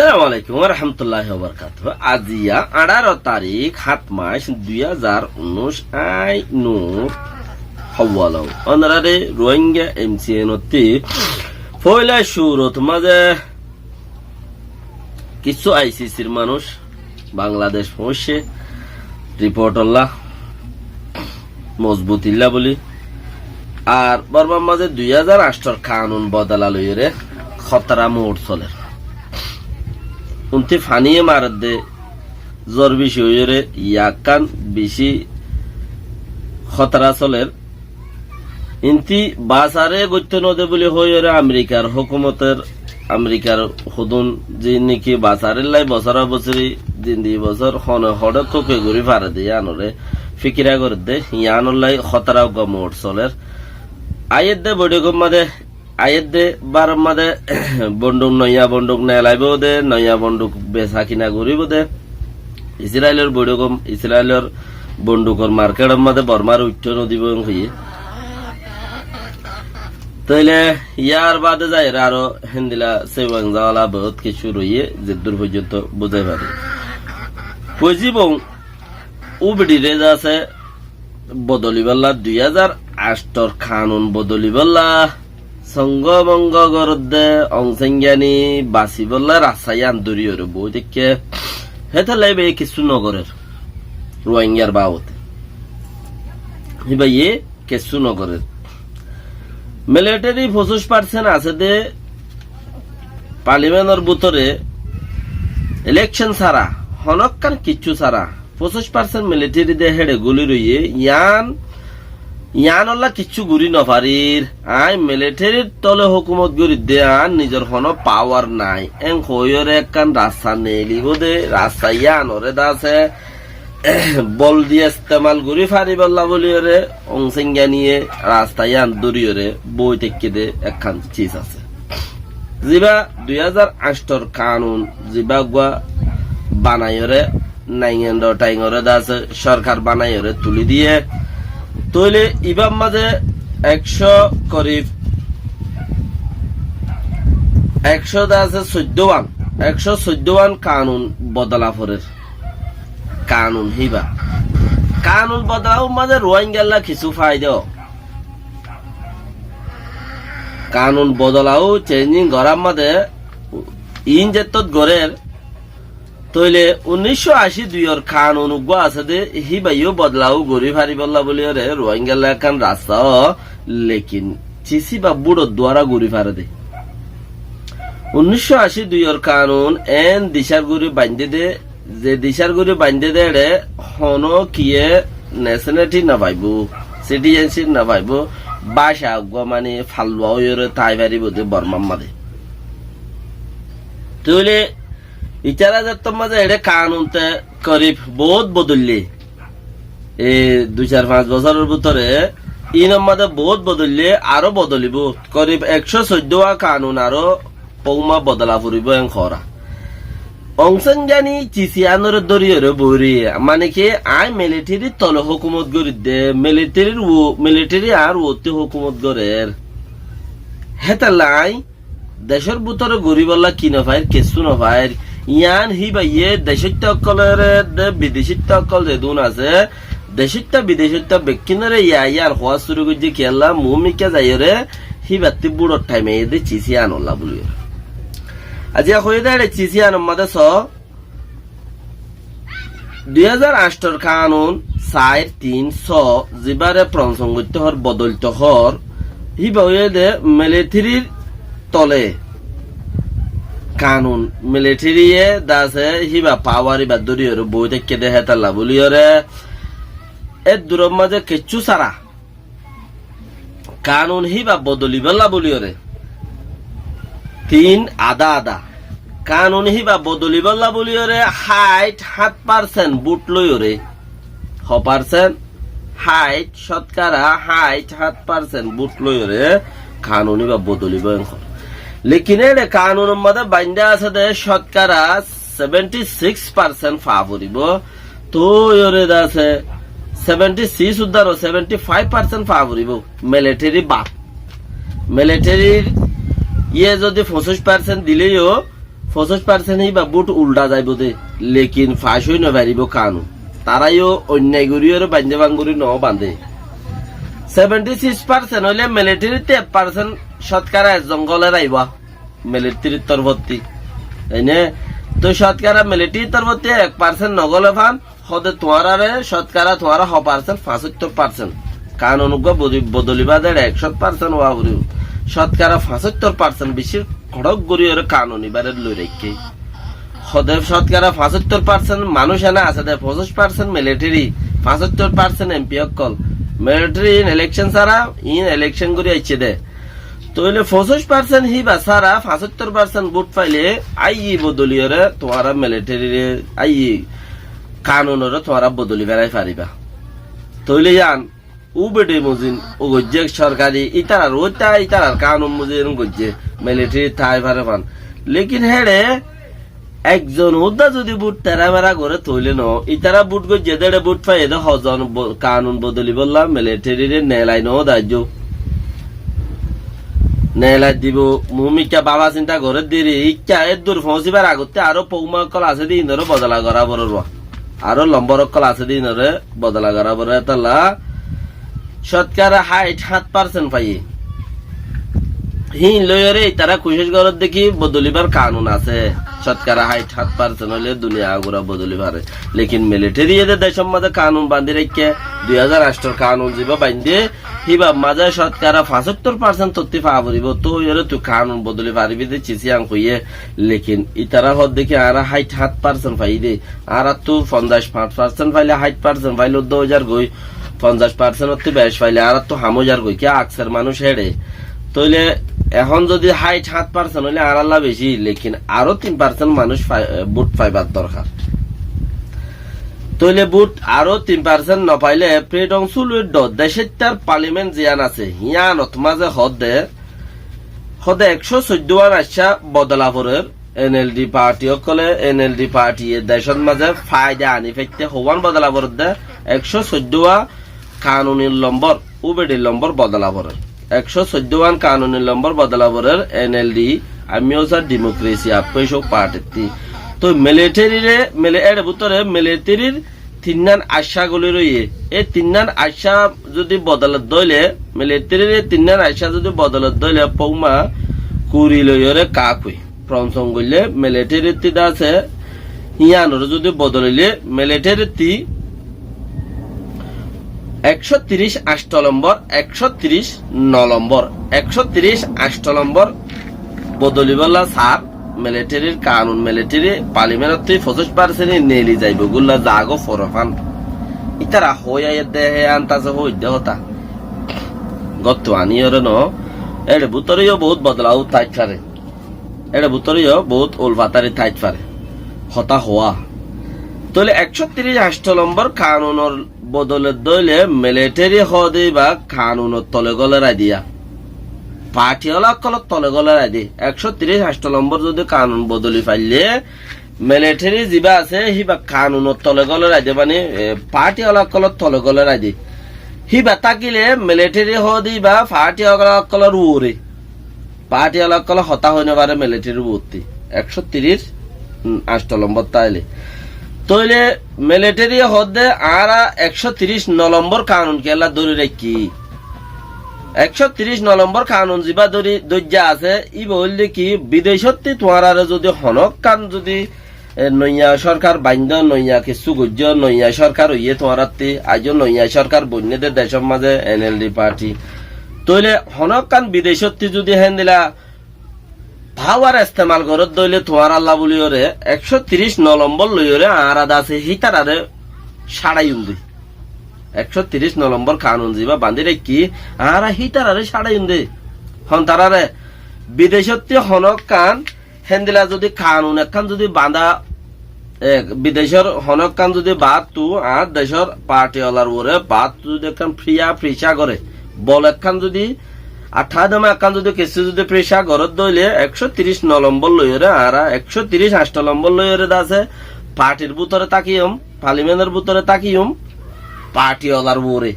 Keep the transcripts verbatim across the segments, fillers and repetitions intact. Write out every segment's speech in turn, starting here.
Assalamu alaikum warahmatulláhi wabarakátuhu. Aziya añçáro tarík, hát mac, dui házar unnúic, añí Nur Hawalou. Ónorare Ruáingga M C N ottú foóila cúrut mazé kissú I C C r manúic Bangladec foóñicce riport olla mozbut illa bóli. Ar Bormar mazé dui házar añctor kanun bodola loiyóre hótara moód soler. Untí faníye maredde, zor bicí óiyore yakkán bicí hótara soler. Intí basaré goittó node bóli hoiyóre Amerikar hókumotor, Amerikar hodún ziín niki basarélla bosóra bosóri zindigi bosór hone hoçé tóke gorí farede yíanoré fíkira gorédde, yíanolla hótara uggúa moód soler. Aiyédde boiçókor mazé, aiyédde baror mazé bonduk, noiya bonduk neelaibóu de, noiya bonduk besa kina goríbou de. Israilor boiçókor, Israilor bondukor marketor mazé Bormare uiththó nodibóu en hoiyé. Tóile yar bade zaiyóre aró héndilla sewang zaola bout kessú roiyé, zeddúr foijjonto buzái fari. Foizibong ubiçire de asé bodolibólla, dui házar añctor kanun bodolibólla, songo mongo gorédde Ong San Suu Kyi basibólla rasta yían dóriyoré boói táikke. Hétolla íbaye kessú nogorér Ruáinggar babote. Íbaye kessú nogorér. Militeri foñsíc parsent asé de, parliamentor bútore elekcon sára, honókkan kessú sára, foñsíc parsent militeri de héçe gúli roiyé, yían, yíanolla kessú gorí nofarír. Aññí militerir tole hókumot gorídde, añár nizor honó pawar nái. En hoiyóre ekkán rasta neelibóu de, rasta yíanoré de asé bol di estemal gorí faribólla bóliyoré Ong San Suu Kyiye rasta yían dóriyoré boói táikke de ekkán cis asé. Zibá dui házar añctor kanun zibá uggúa banaiyoré, naingendor thaingoré de asé sorkar banaiyoré tulí diyé. Tóile ibár mazé ekcó korib, ekcó de asé soiddó wán, ekcó soiddó wán kanun bodola forer. Kanun híba. Kanun bodolaur mazé Ruáinggalla kissú faida. Kanun bodolau, chenjing gorár mazé iín zettót gorér, tóile unnícco ací duiyor kanun uggúa asé de, híbayó bodolau gorí faribólla bóliyoré Ruáinggalla ekkán rasta ó, lekin cisi ba búçor duara gorí fare de. Unnícco ací duiyor kanun en dicár gorí baindé de, ze dicár gorí baindé de éçe honókiye neseneti nofaibóu, sitizencip nofaibóu, báca uggúa mani fallua óiyoré tái faribóu de Bormar mazé. Tóile itará zettór mazé éçe kanun te korib boóut bodoillé, e dui sair fañs bosóror bútore iínor mazé boóut bodoillé, aró bodolibóu. Korib ekcó soiddó wá kanun aró Óuma bodola foribó en hoóra. Ong San Suu Kyi cisi anoré dóriyoré boóri, mane ki, aññí militerir tole hókumot gorídde, militerir uo-, militeri añár uottí hókumot gorér. Hétolla aññí decór bútore goríbolla ki nofair, kessú nofair. Yián híbayé decóitta ókkoloré de, bidecóitta ókkol zedún asé, decóitta bidecóitta bekkúnoré yá yían hoóa cúru goijjé kiyólla, muúmikká zaiyóre híbattí búçor thaim aiyé dé cisi anolla bóliyoré. Aijja hoiyé dé éçe cisi anor mazé soó, dui házar añctor kanun sair tin só, zibáre prongsong goittó hoór, bodoilto hoór, híba óiye dé militerir tole kanun, militeri ye dase híba pawar íba dóriyoré boói táikke dé hétolla bóliyoré, éddurór mazé kessú sára kanun híba bodolibólla bóliyoré tin adá adá. Kanun híba bodolibólla bóliyoré háit hát parsent bút loiyoré, ho parsent, háit, cótkara háit hát parsent bút loiyoré kanun íba bodolibó en hoór. Lekin éçe kanunor mazé baindá asé dé cótkara seventi siks parsent faa foribó. Tói óre de asé seventi siks uddar ó seventi faif parsent faa foribó. Militeri bad. Militerir ye zodi foñsíc parsent diléyo, Foñsíc parsent híba bút uldha zaibóu dé, lekin fac ói nofaríbou kanun. Tará yó oinnyai goríyoré baindé banggorí noó bandé. Seventy six parsent óile militarittú ek parsent cótkara ezzon góle raibá. Militarir torfótti. Ene, toi cótkara militarir torfótti ek parsent nogóle fán, hóde tuáñráre cótkara tuáñra hó parsent, fañsóttor parsent. Kanun uggúa bodi-, bodolibá dé ek cót parsent ówa foribóu. Cótkara fañsóttor parsent bicí kodhók goríyoré kanun ibáre loi raikké. Hóde cótkara fañsóttor parsent manúic ena asé dé, foñsíc parsent militari, fañsóttor parsent M P ókkol. Militari in elekcon sára, in elekcon gorí aiccé dé. Tóile foñsíc parsent híba sára fañsóttor parsent bút faile aiyí bodoliyoré tuáñra militarire aiyí kanunoré tuáñra bodoli berai faribá. Tóile yían ubede mozin ugoijjé sorkari ítarar uoitta ítarar kanun mozin goijjé militari tái fare fán. Lekin héçe ekzon uddá zodi bút teramera goré tóile noó, ítara bút goijjé dé, éçe bút faiyé dé hozon bo-, kanun bodolibolla militarire nelai noó daijjó. Nelai dibou, mumikká baba sinta goré diri, ikká eddur foóñsibar agottí aró pouma ókkol asé dé inoré bodola gorá foribóu. Aró lombor ókkol asé dé inoré bodola gorá foribóu. Étalla cótkara háit háñt parsent faiyé. Híin loiyóre ítara kucíc gorér dé ki bodolibar kanun asé. Cótkara háit háñt parsent óile duniya agura bodoli fare. Lekin militariye dé decór mazé kanun bandí raikké, dui házar añctor kanun zibá baindé, híbar mazé cótkara fañsóttor parsent tottí faa foribóu. Tói óre tui kanun bodoli faribí dé cisíyan hoiyé. Lekin ítara hoódde ki añára háit háñt parsent faiyí dé. Añárattú fonzaic fañs parsent faile, háit parsent faile uddá óizar goi, fonzaic parsent ottú bec faile añárattú ham óizar goi, kiyá akser manúic héçe. Tóile ehón zodi háit háñt parsent óile añáralla beci, lekin aró tin parsent manúic fai-, bút faibar dorkar. Tóile bút aró tin parsent nofaile Freedom Suluir dho decóttar parliament ziyán asé, híyanot mazé hoódde, hoódde ekcó soiddúan aiccá bodola forer, N L D parti ókkole, N L D partiye decót mazé faida ani faitte hoówan bodola foredde, ekcó soiddúa kanuni lombor, ubedi lombor bodola forer. Ekcó soiddúan kanuni lombor bodola forer, N L D, Armed Forces Democratic Opposition Party ttí. Toi militarire, mili-, éçe bútore militarir tinnán aiccá goli roiyé. E tinnán aiccá zodi bodolat dóile, militarir e tinnán aiccá zodi bodolat dóile, pouma kuri loiyóre ká kui. Pronsong goille militarittí dase, híyanore zodi bodolile militarittí ekcó tiríc añcto lombor, ekcó tiríc no lombor, ekcó tiríc añcto lombor bodolibolla sar, militarir kanun, militari parliamentottí foñsíc parsent neli zaibo gulla zago forofán. Ítara hoói aiyér de, hé antase hoóidde hotá. Gottu aniyóre no, éçe bútore yó bout bodolaw táit fare. Éçe bútore yó bout ulfatari táit fare. Hotá hoá. Tóile ekcó tiríc añcto lombor kanunor bodole dóile militari hoóde íba kanunor tole góle rai diya. Parti ola ókkolor tole góle rai di. Ekcó tiríc añcto lombor zodi kanun bodoli faille, militari ziba asé, híba kanunor tole góle rai di, mani, e, parti ola ókkolor tole góle rai di. Híba tákile militari hoóde íba parti ola ókkolor uore. Parti ola ókkole hotá hoi no fare militarir uottí. Ekcó tiríc, um, añcto lombor táile. Tóile militari hoódde añára ekcó tiríc no lombor kanun kiyólla dóri raikkí. Ekcó tiríc no lombor kanun zibá dóri dóijja asé, íba óilde ki, bidecottí tuáñrare zodi honókkan zodi e, noiya sorkar baindó, noiya kessú goijjó, noiya sorkar óiye tuáñrattí, aijjó noiya sorkar boinné de decór mazé N L D parti. Tóile honókkan bidecottí zodi héndila pawar estemal goródde óile tuáñralla bóliyoré ekcó tiríc no lombor loiyoré añára dase hítararé cáçaiyum de. Ekcó tiríc no lombor kanun zibá bañdí raikkí, añára hítararé cáçaiyum de. Hontararé bidecottí honókkan héndila zodi kanun ekkán zodi bañdá, e, bidecór honókkan zodi baáttu, añár decór parti olar uore baáttu zodi ekkán firiya firicá goré, bol ekkán zodi, athá dema ekkán zodi kessú zodi firicá goródde óile, ekcó tiríc no lombor loiyoré, añára ekcó tiríc añcto lombor loiyoré dase, partir bútore tákiyum, parliamentor bútore tákiyum, parti olar uore.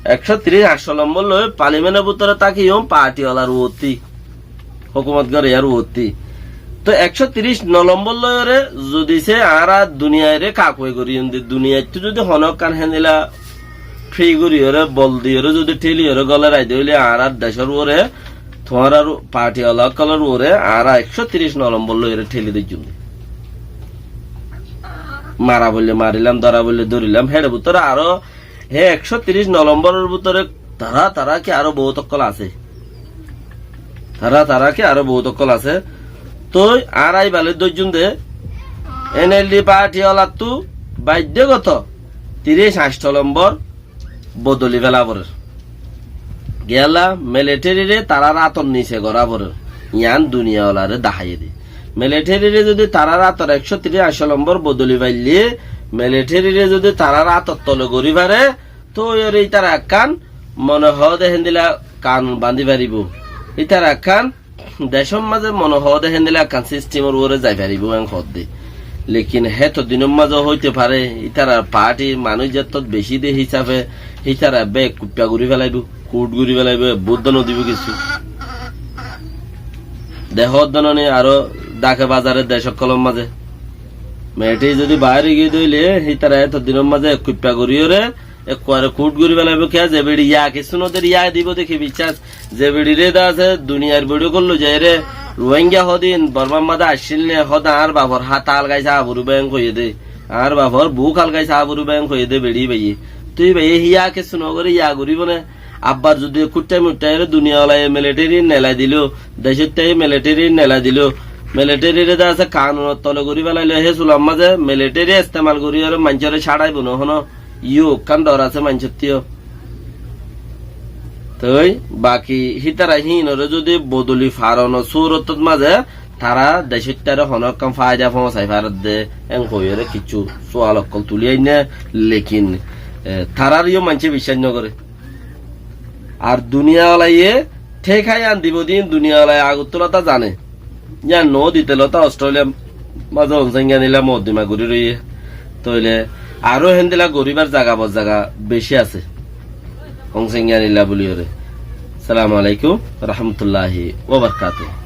Ekcó tiríc añcto lombor loi parliamentor bútore tákiyum parti olar uottí. Hókumot goréyar uottí. Toi ekcó tiríc no lombor loiyóre zodi se añára duniyaire kakuwai gorí, ende duniyaittú zodi honó ekkán héndilla fri goríyóre, bol diyóre zodi théliyoré góle raidde óile añárar decór uore, tuáñrar parti ola ókkolór uore añára ekcó tiríc no lombor loiyóre théli doijjum de. Mara boille marilam, dóra boille dórilam, héçe bútore aró hé ekcó tiríc no lomboror bútore tará tará ki aró bout ókkol asé. Tará tará ki aró bout ókkol asé. Toi añára íbale doijjum de, NLD parti olattú baidde goto tiríc añctho lombor bodoli fela forer. Giyólla militerire tarár átor nise gorá forer. Yián duniya olare daháiye de. Militerire zodi tarár átor ekcó tiríc añctho lombor bodoli faille, militerire zodi tarár átor tole gorí fare, toi ore ítara ekkán mone hoó de héndilla kanun bañdí faribó. Ítara ekkán decór mazé mone hoó de héndilla ekkán sistemor uore zai faribó en hoó de. Lekin héto dinor mazé hoito fare, ítarar parti manúic zettót beci de hísafe, ítara ebbe ek kuippa gorí felaibó, kut gorí felaibó, ebbe uddá no dibó kissú. Dehó uddá no ni aró dake bazare dec ókkolor mazé. Militeri zodi baáre giyé de óile, ítara héto dinor mazé ek kuippa goríyore, ekkuare kut gorí felaibó. Kiyá, ze beçi ya kissú no der, ya dibó de ki biccác? Ze beçire de asé duniyar beçi ókkol loi zaiyóre, Ruáingga hodin Bormar mazé accíl né, hode añár bafor hát algai sá foribó en hoiyé de, añár bafor buk algai sá foribó en hoiyé de beçi íbaye. Toi íbaye híya kissú no goré, ya goríbo né? Abbar zodi kuttai muttai ore duniya olaye militeri nelai dilo, decór táiye militeri nelai dilo, militerire de asé kanunor tole gorí felailo, hé sular mazé militeri estemal goríyore maincóre cáçaibo no hono. Yó ekkán dor asé maincóttíyo. Toi baki hítara híinore zodi bodoli faronor surotot mazé tará decóittare honó ekkán faida foóñsai faredde, en hoiyóre kissú sual ókkol tuli ainné, lekin, e, tarár yó maincé biccác no goré. Ar duniya olaye thék hái an dibo din duniya olaye agottú lota zane. Yián no dite lota Australiar mazé Hon Sen Gyani lla moddima gorí roiye. Tóile aró héndilla goríbar zaga bor zaga beci asé. Hon Sen Gyani lla buliyóre. Assalamu alaikum warahmatulláhi wabarkátu.